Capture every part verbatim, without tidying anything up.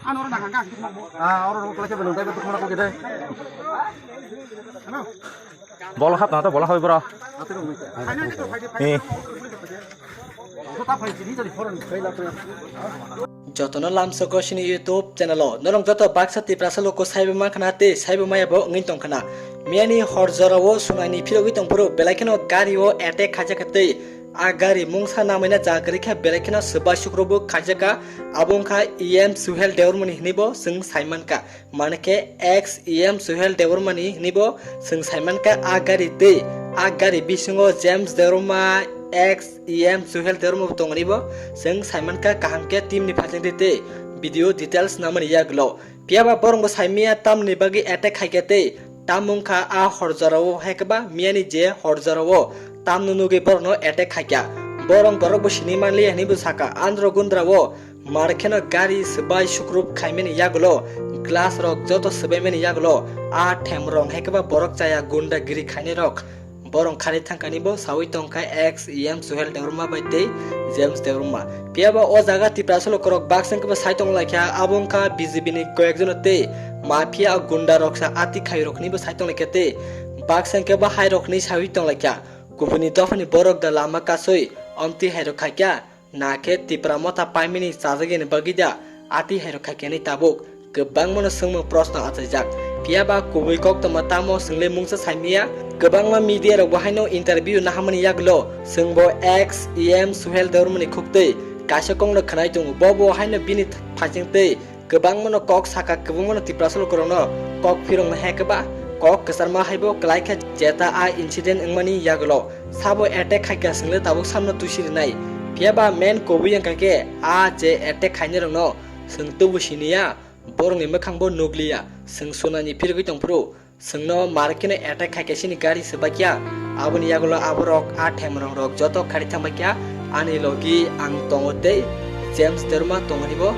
Ah, oro rung kala khe belong dai, betul mana kau gede. Bola hap na to, bola hoi bro. Eh. Jotono lamsoko sini YouTube channel o norong joto baksa Tiprasa loko saibo mankha na tei saibo maya bo wngwi tongkha na. Miyani hor jora o sunaini phirogwi tongphuru belai kheno gari o attack khaijak kha tei a gari mungsa namaina jaga rikha belai kheno swbai sukrobo khaijak kha. Abo wngkha E M Suhel Debbarmani hinwi bo chwng saimankha. Mane khe ex E M Suhel Debbarmani hinwi bo chwng saimankha a gari tei a gari bisingo James Debbarma, ex E M Suhel Debbarma bo tongmani bo chwng saimankha kaham khe team ni phaising tei video details namani yagulo. Phiya ba borok bo saimaya tamni bagwi attack khaikha tei tam wngkha a hor jorao hai khe ba miyani je hor jorao tamno nugwi borokno attack khaikha. Borok borok bo sini manliya hinwi bo sakha andro gundra o. Mar kheno gari swbai sukrup khaimani yagulo, glass rok joto swbaimani yagulo, a them rong hai khe ba borok chaya gunda giri khainai rok. Borok khari thangkani bo sawi tongkha ex E M Suhel Debbarma bai tei James Debbarma. Phiya ba o jaga Tiprasa lukurok baksa wngkhe bo sai tong laikha, abo wngkha B J P ni koyek jono tei mafia gunda rok sa ati khai rokni bo sai tong laikha tei baksa wngkhe bo hai rokni sawi tong laikha. Kubuni dophani borok da lama kasui omtwi hai rok khaikha. Na khe Tipra Motha paimani chajakya ni bagwi da ati hai rok khaikha ni tabuk kwbangma no swngmung proshno achaijak. Phiya ba kubui koktwma tamo swngli mungsa saimaya? Kwbangma media rok bo haino interview nahamani yagulo swngbo ex E M Suhel Debbarmani khuktwi kaisa kokno khwnai tongo. Bo bo haino bini phaising tei kwbangmano kok saka, kwbangmano Tiprasa lukurokno kok phirokno hai khe ba kok kwcharma hai bo kwlai khe jeta a incident wngmani yagulo sabo attack khaikha swngli tabuk samno tusi rinai. Phiya ba main kubui wngkha khe a je attack khainai rokno swng tubu siniya, borokni mwkhang bo nukliya, swng sunani phirogwi tongphuru. Chwngno mar kheno attack khai khe chini gari swbaikya, aboni yagulo aborok a themrong rok joto khari thangbaikya, ani logi ang tongo tei James Debbarma tongmani bo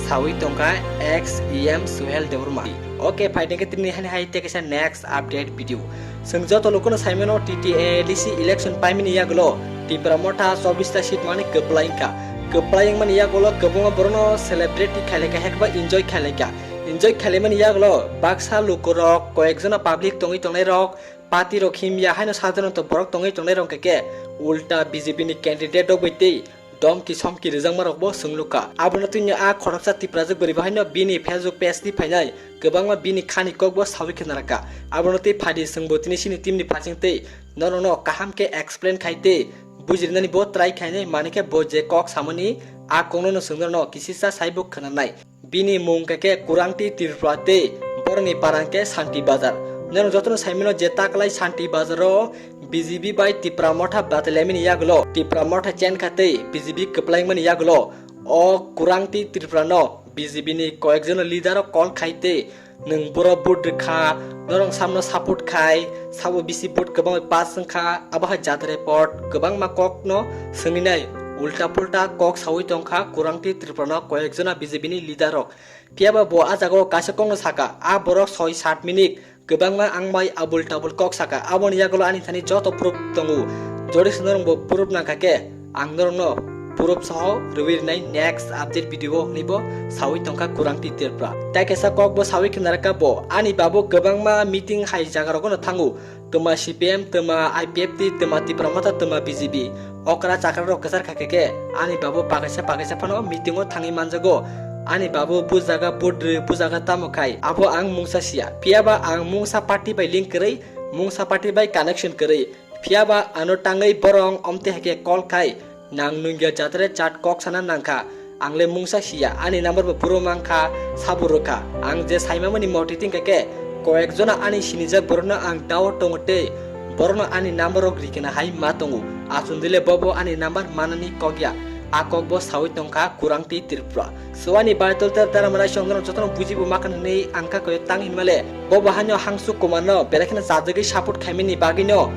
sawi tongkha ex E M Suhel Debbarma. Okay, phaidengkhe tini hani hai tei kaisa next update video. Chwng joto lukuno saimano T T A D C election paimani yagulo Tipra Motha chobbish ta seat mani kwplai wngkha. Kwplai wngmani yagulo kwbangma borokno celebrity khailai kha, hekba enjoy khailai kha. Enjoy khailaimani yagulo baksa lukurok, koyekjona public tongwi tongnairok, party rok himya haino sadharonto borok tongwi tongnairok hwnkhe ulta B J P ni candidate rok bai tei domki somki rijakmarokbo chwng nukha. Abono twino a khoroksa Tiprajwk bwrwi bo haino bini Facebook page ni phainai kwbangma bini khani kokbo sawi khna rwkha. Abono twi phaidi chwngbo tini chini team ni phaising tei norokno kaham khe explain khai tei bujirinani bo try khainai, manikhe bo je kok samani a kokno no chwng norokno kisisa saibo khwnanai. Bini mung khe Kurangti Tripura tei borokni parang khe Santi Bazar. Norok jotono saimano je taklai Santi Bazar o B J P bai Tipra Motha batailaimani yagulo Tipra Motha chenkha tei B J P kwplaimani yagulo o Kurangti Tripura no B J P ni koyekjon leader o call khai tei nwng boro vote rwkha, norok samno support khai, sabo bisi vote kwbangma pass wngkha, abo hai jat report kwbangma kokno swngwi nai, ulta pulta kok sawi tongkha Kurangti Tripura no koyekjona B J P ni leader rok. Phiya ba bo a jagao kaisa kokno saka, a borok soi sat minute kwbangma ang bai abul tabul kok saka, aboni yagulo ani thani joto proof tongo. Jodi se norokbo proof nangkha khe ang norokno proof soho rwui rwnai next update video o hwnwi bo sawi tongkha Kurangti Tripura. Tai kaisa kokbo sawi khna rwkha bo, ani babu kwbangma meeting hai jagarogono thango, twma C P M, twma I P F T, twma Tipra Motha, twma B J P. Okra chakra rok kwchar kha khe khe ani babu pakaisa pakaisa phano meeting o thangwi manjago. Ani babu bujaga budri bujaga tamo khai abo ang mungsa siya. Phiya ba ang mungsa party bai link kwrwi, mungsa party bai connection kwrwi. Phiya ba ano tangwi borong omte hai khe call khai nang nungya jatre chat kok sana nangkha. Ang le mungsa siya, ani number bo phuru mankha, sabo rwkha. Ang je saimamani moti tingkha khe, koyek jona ani sinijak borokno ang doubt tongo tei borokno ani number rok rikna hai ma tongo. Achundile bobo ani number manani kokya. A kokbo sawi tongkha Kurangti Tripura. So ani baitul ter tera mara song jono jotono bujibo makan hwnwi ang kha koyo tang hinmale. Bobo hanyo Hangsu Kumarno belai kheno chajagwi support khaimani bagwino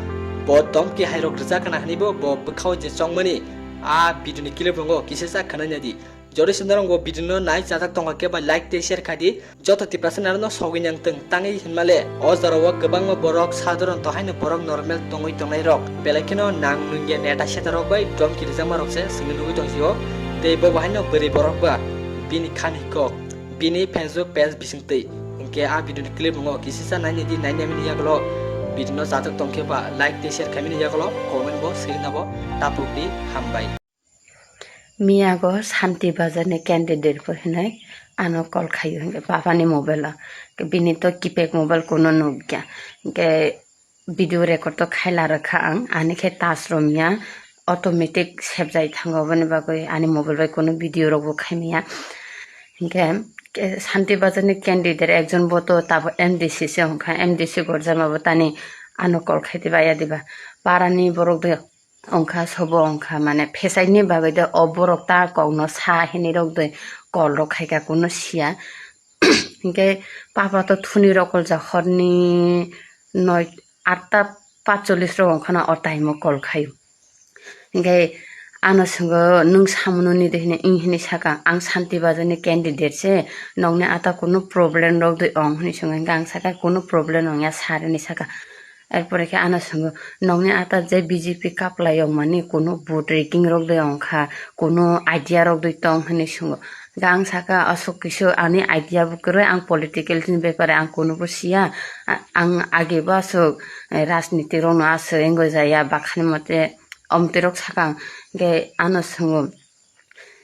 bo domki hairok rwjak kana hwnwi bo, bo bwkhao je chongmani a video ni clip rongo kisa sa khwnai nadi. Jodi se norok bo video no nai chajak tongkha khe ba like tei share khai di. Joto Tiprasa narwkno sogwi nang tong tangwi hinmale o jorao kwbangma borok sadharon to haino borok normal tongwi tongnai rok belai kheno nang nungya neta seta rok bai domki rijakma rok se swngwi nugwi tong sio. Tei bo bo haino bwrwi borok ba bini khani kok Bini Facebook page bisingtwi. Hinkhe a video ni clip no kisisa nainidi, nainani yagulo video no chajak tongkhe ba like tei share khaimani yagulo comment bo siri nabo tapuk di. Hambai. Miyago Shanti Bazar ni candidate bo hinwi ano call khaio hinkhe papani mobile o. Bini to keypad mobile kuno nukya. Hinkhe video record to khaila rwkha ang, ani khe touch romya automatic sebjai thango, aboni bagwi ani mobile bai kuno video rok bo khaimaya. Hinkhe Shanti Bazar ni candidate ekjon bo to tabo M D C se wngkha, M D C gorjama bo tani ano call khai diba ya diba, para ni borok de wngkha, sobo wngkha, mane phesaini bagwi de o borok ta kokno sa hinwi rok de call rok khaika kuno siya. Hinkhe papa to thuni rokol ja horni noi atta patchollis rok wngkhana o time o call khaio. Hinkhe ano swngo, "Nwng samunoni de?" hwnwi, "Ing," hwnwi sakha. "Ang Shanti Bazar ni candidate se, nokni ata kunu problem rok de ong?" hwnwi swngo. Hinkhe ang sakha, "Kunu problem ongya sir," hwnwi sakha. Erpore khe ano swngo, "Nokni ata je B J P kaplai yong mani, kunu vote rigging rok de ong kha, kunu idea rok de tong?" hwnwi swngo. Ga ang saka, "Aswk kisa ani idea bo kwrwi, ang political ni bepare ang kuno bo siya. A-, ang age bo aswk, eh, rajniti rok no aswk wngwi jaya, bakhani mote," omtwi rok saka ang. Ge ano swngo,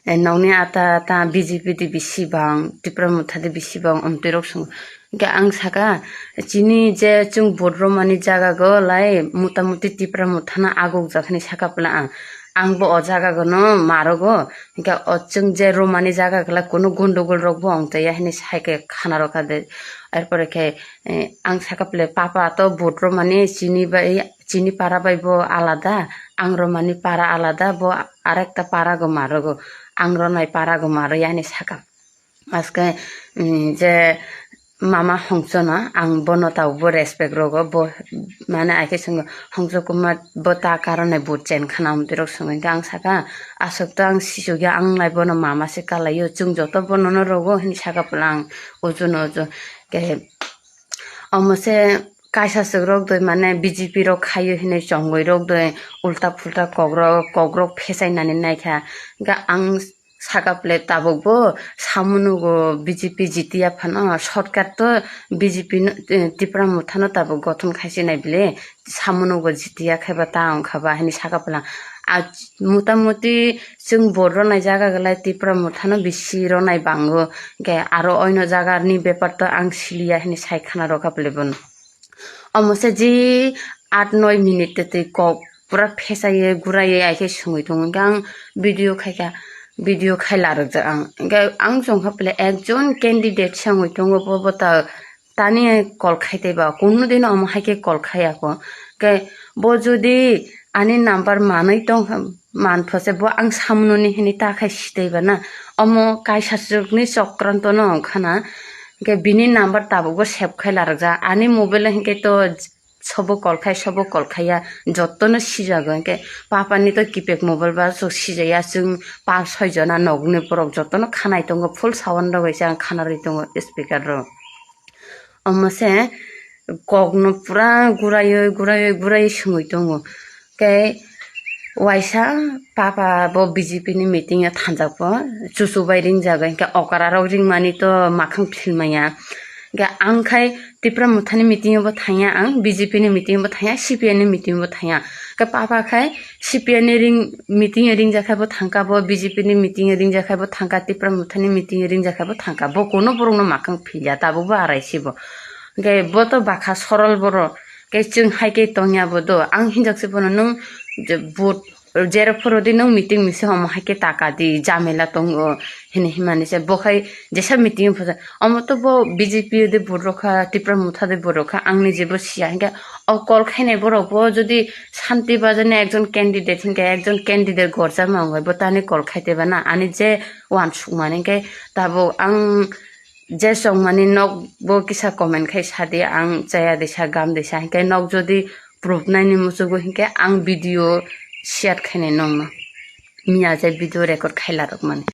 "Eh, nokni ata ta B J P de bisi bang, Tipra Motha de bisi bang?" omtwi rok swngo. Ge ang saka, "Chini je chwng vote romani jaga go lai mota moti Tipra Motha no aguk jak," hwnwi saka pla ang. "Ang bo o jaga gono marogo, hinkhe o chwng je romani jaga kla kunu gondogol rok bo ongtaiya," hinwi sai khe khana rokha de. Erpore khe, eh, ang sakha phle, "Papa to vote romani chini bai, chini para bai bo alada, ang romani para alada, bo arekta para go marogo, ang ronai para go maro," yani sakha. Aske, mm, je mama hongchono ang bono tabukbo respect rogo, bo mane aike swngo, "Hongcho kuma bo ta karone vote chen khana?" omtwi rok swngo. Hinkhe ang saka, "Aswk to ang sisugya, ang lai bono mama se kalaio, chwng joto bono no rogo," hinwi saka pla ang uju no uju. Ke omo se kaisa swk rok doi mane B J P rok khaio hinwi chongwi rok doi ulta phulta kok rok, kok rok phesainani naikha. Hinkhe ang saka phle tabuk bo samunugo B J P jitiya phano, shortcut to B J P no, eh, Tipra Motha no tabuk gothon khaisi nai bile, samunugo jitiya khaiba ta wngkha ba hinwi saka pla. A, mota moti chwng vote ronai jaga glai Tipra Motha no bisi ronai bango, hinkhe aro oino jaga ni bepar to ang siliya hinwi sai khana rokha phle bono. Omo se ji aat noi minute twi kok pura phesaye guraye aike sungwi tongo. Hinkhe ang video khaikha, video khai larwkjak ang. Hinkhe ang chongkha phle ekjon candidate se wngwi tongo, bo bo ta tani call khai tei ba, kunu dino omo hai khe call khai ya kho. Hinkhe bo jodi ani number manwi tong, man pho se bo ang samunoni hinwi ta khai sitaiba na. Omo kaisa swkni chokranto no wngkha na. Hinkhe bini number tabukbo save khai larwkjak. Ani mobile o hinkhe to sobo call khai, sobo call khaiya, jotono sijago. Hinkhe papani to keypad mobile ba chwng sijaya, chwng pa soi jona nokni borok jotono khanai tongo, full sound rogwi se ang khanarwi tongo speaker rok. Omo se kokno pura guraiwi, guraiwi, guraiwi sungwi tongo. Khe waisa papa bo B J P ni meeting o thanjak bo, chuchu bai ringjago, hinkhe okra rok ringmani to makhang philmaya. Hinkhe ang khai Tipra Mothani meeting o bo thangya ang, B J P ni meeting o bo thangya, C P I ni meeting o bo thangya. Hinkhe papa khai C P I ni ring, meeting o ringjakha bo thangkha, bo B J P ni meeting o ringjakha bo thangkha, Tipra Mothani meeting o ringjakha bo thangkha. Bo kuno borokno makhang philya, tabukbo arai si bo. Hinkhe bo to bakha sorol borok. Khe chwng hai khe tongya bo do. Ang hinjak se bono nwng je vote jero phoro di nwng meeting misi omo hai khe taka di, jamela tongo, hini himani se bo khai jesa meeting phoja. Omo to bo B J P de vote rokha, Tipra Motha de vote rokha, ang ni jebo siya. Hinkhe o call khainai borok bo jodi Shanti Bazar ni ekjon candidate hinkhe ekjon candidate gorjak ma wngwi bo tani call khai teba na, ani je uansukmani hinkhe tabuk ang je chongmani nok bo kisa comment khai sadi, ang chaya disa gam disa, hinkhe nok jodi proof naini muchugo hinkhe ang video share khainai nokno. Miya je video record khai larokmani.